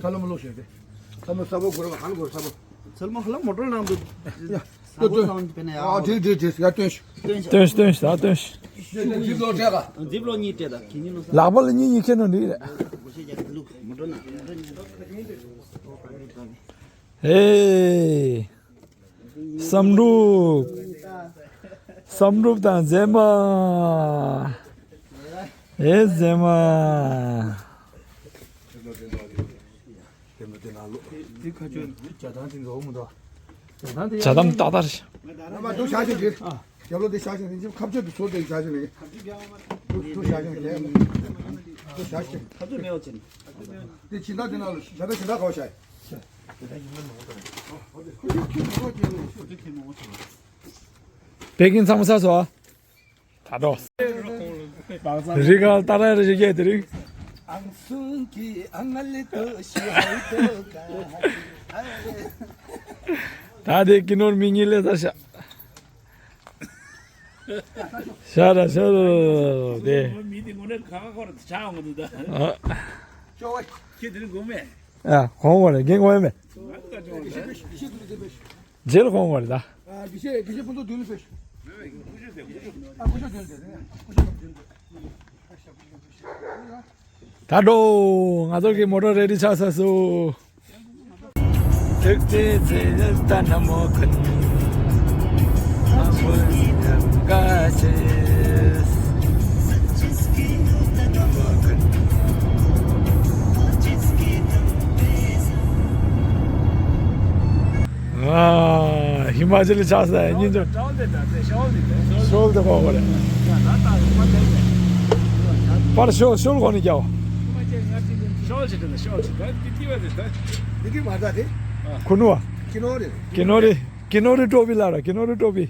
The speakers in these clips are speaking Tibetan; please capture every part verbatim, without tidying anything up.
ཁ་ལོ་མ་ལོ་ཞེས་ཏེ། ཁ་ལོ་ས་བོ་གོ་ར་ཧང་གོ་ས་བོ། ཚལ་མོ་ཧ་ལམ་མོ་ཊ་ལང་དུ། ཡ། ས་བོ་ལང་དུ་པེ་ན་ཡ། ཨ་དེ་དེ་དེ་ཡ་སྟོན་ཤི། སྟོན་ཤི་སྟོན་ཤི་ད་སྟོན་ཤི། དེ་དེ་ཇིབ་ལོ་སྤྲད་ག་ཇིབ་ལོ་གཉིས་སྤྲད་ད་ཁྱི་གཉིས་ལོ་ས། ལག་པ་ལ་གཉིས་གཉིས་ཁྱེར་ནོ་འདི་རེད། མོ་ཊ་ན་མོ་ཊ་ན། ཧེ། བསམ་འགྲུབ། བསམ་འགྲུབ་དང་མཛེས་མ། ཨེ་མཛེས་མ། ཇ་དམ་ཏག་ཏག་རེད། རྣམ་པ་འདུག་བཞག་ཞིག་གིས། རྒྱབ་ལོགས་འདི་བཞག་ཞིག་རིན་ཆེན་ཁ་གཅོད་དུ་སོ་དེ་བཞག་ཞིག་རེད། འདུག་འདུག་བཞག་ཞིག་རེད། འདུག་བཞག་ཞིག་ཁ་གཅོད་མེད་པ་ཅན། འདི་སྦྱིན་བདག་འདི་ནང་ལ་ཞལ་ཏ་སྦྱིན་བདག་ག་བ་བཞག་ཡ། པེ་ཀིན་ཚང་མ་ཚར་སོང་ཨ། ད་དོ། རི་ག་ཏ་ར་རི་ཞིག་གེ་དེ་རིང་། ཨང་སུན་གི་ཨང་ལི་ཏོ་ཤི་ཧའི་ཏོ་ག་ད་དེ་ཀི་ནོར་མི་གཉིས་ལས་ཚར་ཤག་ཤ་ར་ཤ་ར་དེ། མི་དེ་ངོ་ནས་ག་ག་ཁོ་ར་ཆགས་འོང་གི་འདུག་ད། ཨ། ཁྱེད་དེ་རིང་དགོངས་མེད། ཨ་གོང་བ་རེད་རྒན་གོང་ཡ་མེད། ང་ལ་ཅོང་རེད། རྗེས་ལ་གོང་བ་རེད་ད། ཨ་དགེ་བཤེས་དགེ་བཤེས་ཕུན་ཚོགས་མདུན་ལ་ཕེབས་ཤོག་ཨ་སྐུ་ཞབས་མདུན་ལ་ཕེབས་ཤོག་ད་འགྲོ། ང་ཚོ་གི་མོ་ཊ་རེ་ཌི་ཆགས་ཚར་སོང་། ཨ། ཧི་མ་ཅལ་ཆགས་ས་ཡིན་ཅོ། ཤོལ་དེ་གོ་གོ་རེད། པར་ཤོལ་ཤོལ་གོ་ནི་རྒྱའོ། ཁུ་ནུ་ཨ། ཀི་ནོ་རི་ཀི་ནོ་རི་ཀྲོ་བི་ལ་ར་ཀི་ནོ་རི་ཀྲོ་བི།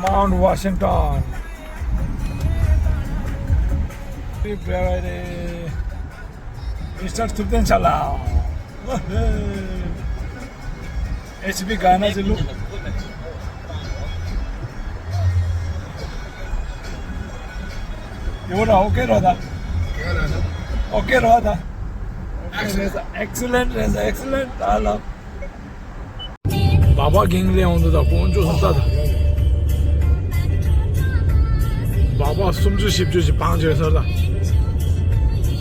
Mount Washington. Mister Thupten Chala. H B Ghana ji look. You are okay, Radha? Okay, Radha. Excellent, excellent, excellent. I love. སྦག་སྦག་གིང་ལེན་འོང་དུ་ད་དཀོན་མཆོག་གསུམ་ལྟ་ད། སྦག་སྦག་སུམ་ཅུ་བཞི་བཅུ་ཞིག་བང་བྱས་ས་ད།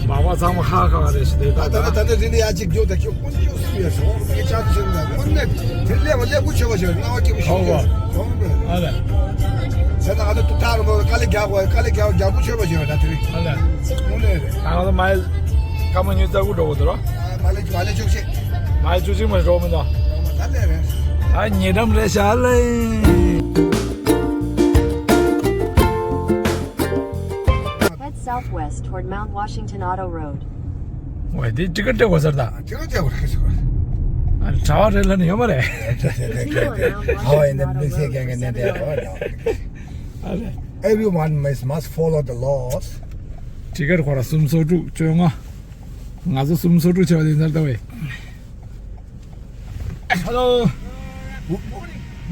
སྦག་སྦག་ཚང་མ་ཧ་ག་རེ་ཞིག་དེ་ད་ད་ད་ད་ད་ད་རི་ནི་ཡ་གཅིག་རྒྱུག་ད་ཁྱོད་དཀོན་མཆོག་གསུམ་ཡོད་སོང་། དེ་ཆ་དུ་ཆེན་ད་དངོས་གནས་དེ་ལས་བ་ལས་བུ་ཆེ་བ་ཞིག་སྣང་བ་སྐྱིད་པོ་ཞིག་ཡོད་སོང་། ཨ་ལ། ད་ད་ཨ་ད་ཏུ་ཐར་མོ་དཀའ་ལས་རྒྱག་བ་དཀའ་ལས་རྒྱག་རྒྱག་པོ་ཆེ་བ་ཞིག་ཡོད་ད་དེ་རིང་། ཨ་ལ། དངོས་གནས་རེད། ད་ང་ཚོ་མའི་ལ་སྐར་མ་ཉི་ཤུ་རྩ་དགུ་འགྲོ་གི་འདུག་རོ། མ་ལས་མ་ལས་བཅུ་གཅིག་མ་ལས་བཅུ་གཅིག་མ་འགྲོ་མི་འདུག་ད་ལས་རེད། ཨ་ཉེ་འགྲམ་རེད་ཤག་ལེ། Head southwest toward Mount Washington Auto Road. ཝེ་དེ་ཊི་ཀེཊ་སྤྲད་དགོས་ཟེར་ད། ཊི་ཀེཊ་སྤྲད་དགོས་རེད་ཟེར། ཨ་གྲྭ་པ་རེད་ལབ་ནས་ཡོད་མ་རེད། གྲྭ་པ་ཡིན་ན་དམིགས་བསལ་རྐྱང་གི་གནས་འདྲ་ཡོད་རེད། ཨ་རེད། Everyone must, must follow the laws. ཊི་ཀེཊ་ཁོ་ར་སུམ་སོ་དྲུག་བཅོ་ལྔ། ང་ཚོ་སུམ་སོ་དྲུག་བྱས་པ་དེ་ཚར་ལྟ་བས། Hello.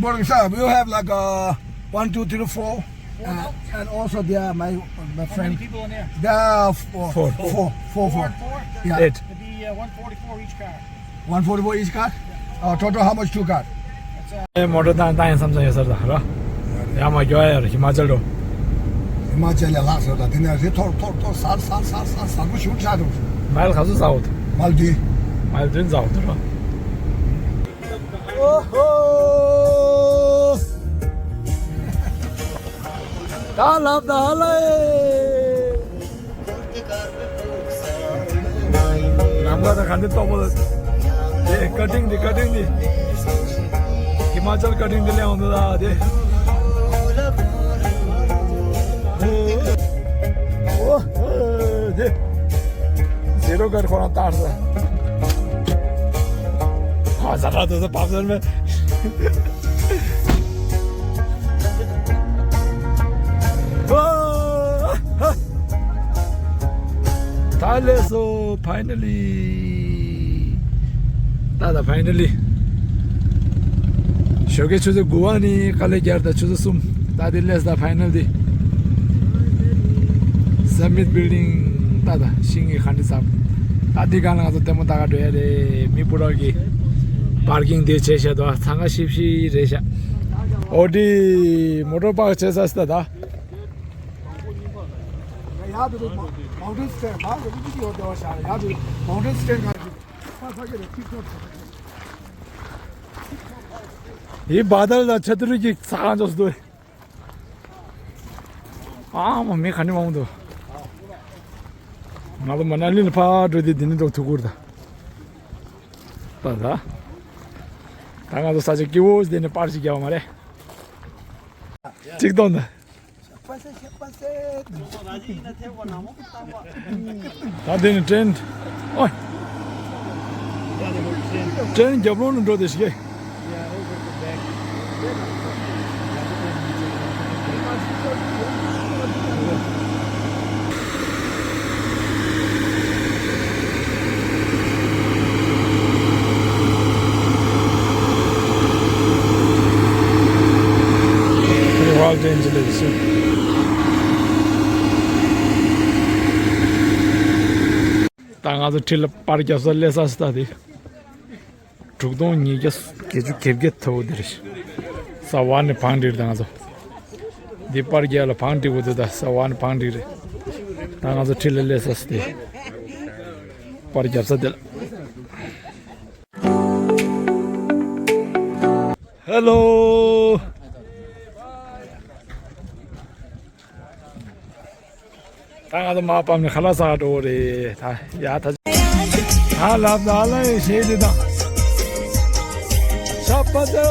Morning, sir. We have like uh, one, two, three, four. Uh, and also there are my, my friend. How many people in there? There are four. Four. Four, four, four. Four and four? Yeah. Eight. It'd be uh, one forty-four each car. One forty-four each car? Uh, total how much two car? ཨེ་མོ་ཊ་བཏང་བཏང་ཡང་བསམ་བསམ་ཡོད་ས་རེད་ད་ར། ཡ་མ་རྒྱོ་ཡ་ར་ཧི་མ་ཅལ་རོ། ཧི་མ་ཅལ་ལ་ལྷག་སོང་ད་དེ་ནས་རི་ཐོར་ཐོར་ཐོར་ཟར་ཟར་ཟར་ཟར་ཟར་པོ་ཞུགས་ཆགས་འདུག་མལ་ག་ཚོད་ཟ་འོ་ད། མལ་བདུན། མལ་བདུན་ཟ་འོ་ད་ར། ཨོ་ཧོ། ད་ལབ་ད་ཧ་ལ་ཨེ། ལམ་ཁ་དང་ག་འདྲ་སྟོབས་པོ། དེ་ཀ་ཊིང་འདི་ཀ་ཊིང་འདི། ཧི་མ་ཅལ་ཀ་ཊིང་འདི་ལས་འོང་འདུག་ད་དེ། ཨོ་ཨོ་དེ། ཟི་རོ་ཀཊ་ཁོ་རང་བཏང་ས། ཧ་ཟ་ར་དུ་ས་བབས་ཟེར་མེད། ད་ལས་སོ་ཕའི་ནལ་ལི། ད་ད་ཕའི་ནལ་ལི། ཞོགས་ཀའི་ཆུ་ཚོད་དགུ་པ་ནས་དཀའ་ལས་བརྒྱབ་ད་ཆུ་ཚོད་གསུམ། ད་དེ་ལས་ད་ཕའི་ནལ་ལི། སམ་མིཊ་བིལ་ཌིང་ད་ད་ཤིང་གི་ག་འདྲ་ཚབ། ད་དེ་ག་ལ་ང་ཚོ་ལྟད་མོ་ལྟ་ག་འགྲོ་ཡ་རེད། མི་སྤུ་རག་གི་པར་ཀིང་དེ་བྱས་བཞག་འདུག་འཚང་ཁ་ཤིབ་ཤིབ་རེད་ཤག་ཨོ་ཌི་མོ་ཊར་པཱརྐ་བྱས་ས་སི་ད་ད། ཡི་བ་དལ་དང་ཆ་དུར་གྱི་ས་ཁང་ཅོག་སུ་དུ། ཨ་མ་མི་ག་ནི་མང་འདུག་ང་ཚོ་མ་ན་ལི་ལ་ཕར་འགྲོ་དུས་འདི་ནས་འགྲོ་ཐུབ་ཀྱི་རེད་ད། ད་ད། ད་ང་ཚོ་ས་ཆ་སྐྱིད་པོ་འདི་ནས་པར་ཞིག་རྒྱབ་པ་མ་རེད། གཅིག་སྟོང་ད། ད་འདི་ནི་ཊེན་ཊི། ཨོ། ཊེན་ཊི་རྒྱབ་ལོགས་ནས་འགྲོ་དེ་ཞིག་གེ། ད་ང་ཚོ་ཁྲི་ལ་པར་རྒྱབ་ས་སླེབས་ས་སི་ད་དེ། དྲུག་སྟོང་ཉིས་བརྒྱ་བརྒྱད་ཅུ་གྱ་བརྒྱད་ཐོབ་འདིར། ས་བ་ནི་བང་སྒྲིག་དང་ཚོ། འདི་པར་རྒྱག་ལ་བང་སྒྲིག་དགོས་འདུག་ད་ས་བ་ནི་བང་སྒྲིག་རེད། ད་ང་ཚོ་ཁྲི་ལ་སླེབས་ས་སི་དེ། པར་རྒྱབ་ས་དེ་ལ། ཧེ་ལོ། ད་ང་ཚོ་མར་བབས་ནས་ཁ་ལག་ཟ་ག་འགྲོ་གི་རེད་ད། ཡ་ད། ད་ལབ་ད་ལ་ཡི་ཞེས་དེ་དང་། ཤ་པ་ཏོ།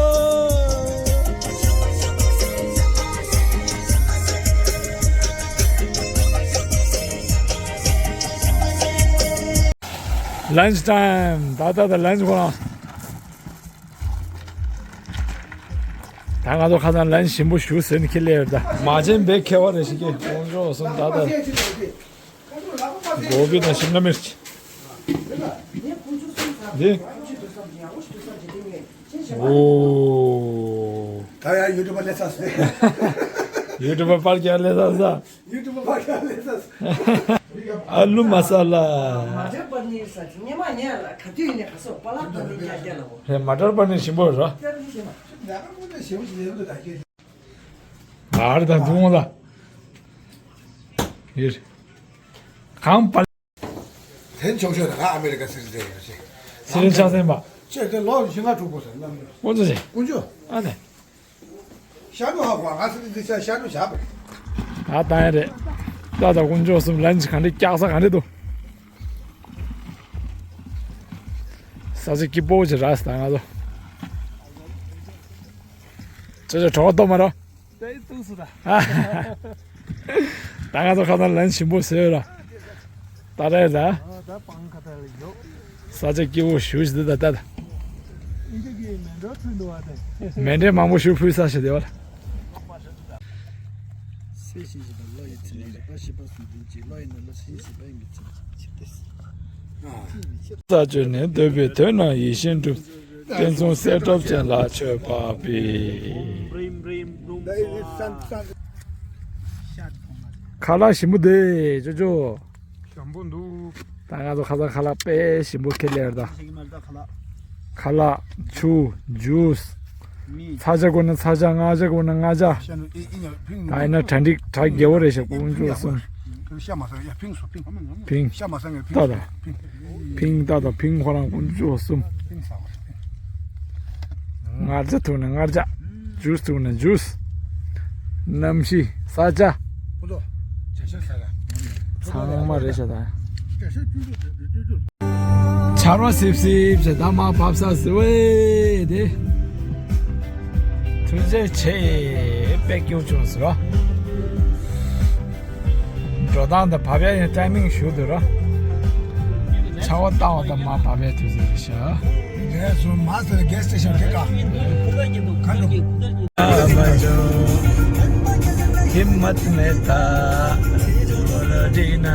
ལན་ཆི་ཊའིམ། ད་ད་ད་ལན་ཆི་ཁོ་རང་། ད་ང་ཚོ་ཁ་སང་ལན་ཞིམ་པོ་ཞུ་ཟེར་ནས་ཁྱེར་སླེབས་ཡོད་ད། མ་བྱན་བེ་ཁེ་བ་རེ་ཞིག་གི་ཁོང་ཚོ་གསུམ་ད་ད། གོ་བི་དང་ཤིམ་ལ་མིར་ཅི། འདི། ཨོ། ད་ཡ་ཡུ་ཊུབ་པ་ལས་ས་སི། ཡུ་ཊུབ་པ་པར་རྒྱག་ལས་ས་ས། ཡུ་ཊུབ་པ་ལ་ལས་ས། ཨ་ལུ་མ་ས་ལ། མ་ཊར་པ་ནིར་ས་ཉི་མ་ཉལ་ལ་ག་དུས་ནས་ག་སོ་པ་ལག་པ་ནིར་རྒྱ་རྒྱ་ལ་འོ། རེད། མ་ཊར་པ་ནིར་ཞིམ་པོ་ར། ཨར་དང་དུང་ལ། ཡིར། གང་པ། དེ་ཆོག་ཤོས་དང་ཨ་མེ་རི་ཀ་སི་རི་ཛན་ཡོད་ཅེ། སི་རི་ཆགས་སེམས་པ། ཅེ་དེ་ལོ་བཞི་ལྔ་དྲུག་པོ་ཟེར་ལམ་དུ། ཀུན་རྫོབ་ཅེ། ཀུན་རྫོབ། ཨ་ནེ། ཤ་ནུ་ཧ་གོ་ང་སི་རི་ཛི་ཤ་ཤ་ནུ་བཞག་པ། ད་ད་ཡ་རེད། ད་ད་ཀུན་རྫོབ་གསུམ་ལན་ཅི་ག་འདྲ་སྐྱག་ས་ག་འདྲ་འདུག་ས་ཆ་སྐྱིད་པོ་ཅིག་རག་སོང་ད་ང་ཚོ། ཅོ་ཅོ་གྲོད་ཁོག་ལྟོགས་མ་རོ། ད་ང་ཚོ་ཁ་སང་ལན་ཞིམ་པོ་ཟོས་ར། ད་རེད་ད། ཨ་ད་པང་ཁ་ཐག་ལ་ཡོད། ས་ཆ་སྐྱིད་པོ་ཞེ་ཅིག་འདུག་ད་ད། ཨིན་ཇི་གི་མེ་འདྲ་ཕུལ་འདུག་བ་དེ། མེ་འདྲ་མང་པོ་ཞིག་ཕུལ་ས་ཞིག་དེ་བ་ལ། སེ་ཤིང་ཞིག་དང་བློ་ཡི་ཚིག་ནི་རིག་པ་ཤེས་པ་གསུམ་ལྡན་གྱི་བློ་ཡི་ནང་ལ་སེམས་ཤེས་པ་ཡིན་པའི་ཚིག་ཅིག་སྟེ། ས་བཅུ་ནས་འདོད་པའི་དོན་རྣམས་ཡིད་བཞིན་འགྲུབ། རྟེན་མཚུངས་གསལ་སྒྲོབ་ཅན་ལ་མཆོད་པ་འབུལ། ཁ་ལག་ཞིམ་པོ་འདུག་ཅོ་ཅོ། ཞིམ་པོ་འདུག་ད་ང་ཚོ་ཁ་སང་ཁ་ལག་དཔེ་ཞིམ་པོ་ཁྱེར་སླེབས་ད། ཁ་ལག་ཆུ་ཇུས། ཚ་ཇ་དགོས་ན་ཚ་ཇ། མངར་ཇ་དགོས་ན་མངར་ཇ། ད་ཡིན་ན་གྲ་སྒྲིག་གྲ་རྒྱས་པོ་རེད་ཤག་ཀུན་སྤྱོད་གསུམ། ཕིང་། ཏག་ཏག་ཕིང་ཁོ་རང་ཀུན་སྤྱོད་གསུམ། མངར་ཇ་ཐུག་ན་མངར་ཇ། ཇུས་ཐུག་ན་ཇུས། གནམ་གཤིས། ས་ཆ། ཚང་མ་རེད་ཤག་ད། ཆར་པ་སིབ་སིབ་བྱས་ད་མར་བབས་ས་ཟེར་བས་དེ། ཐུགས་རྗེ་ཆེ། དཔེ་སྐྱིད་བྱུང་ཟེར་བ། འགྲོ་སྟངས་དང་བབས་ཡ་ཡང་ཊའི་མིང་ཞུ་འདུག་ར། ཆར་པ་བཏང་བ་དང་མར་བབས་ཡ་དུས་ཚོད་རེད་ཤག་རེད་སོང་མ་ཟེར་གེ་སི་ཊེ་ཤན་དེ་ག་ག་འགྲོ། ཧིམ་མད་མེད་ད།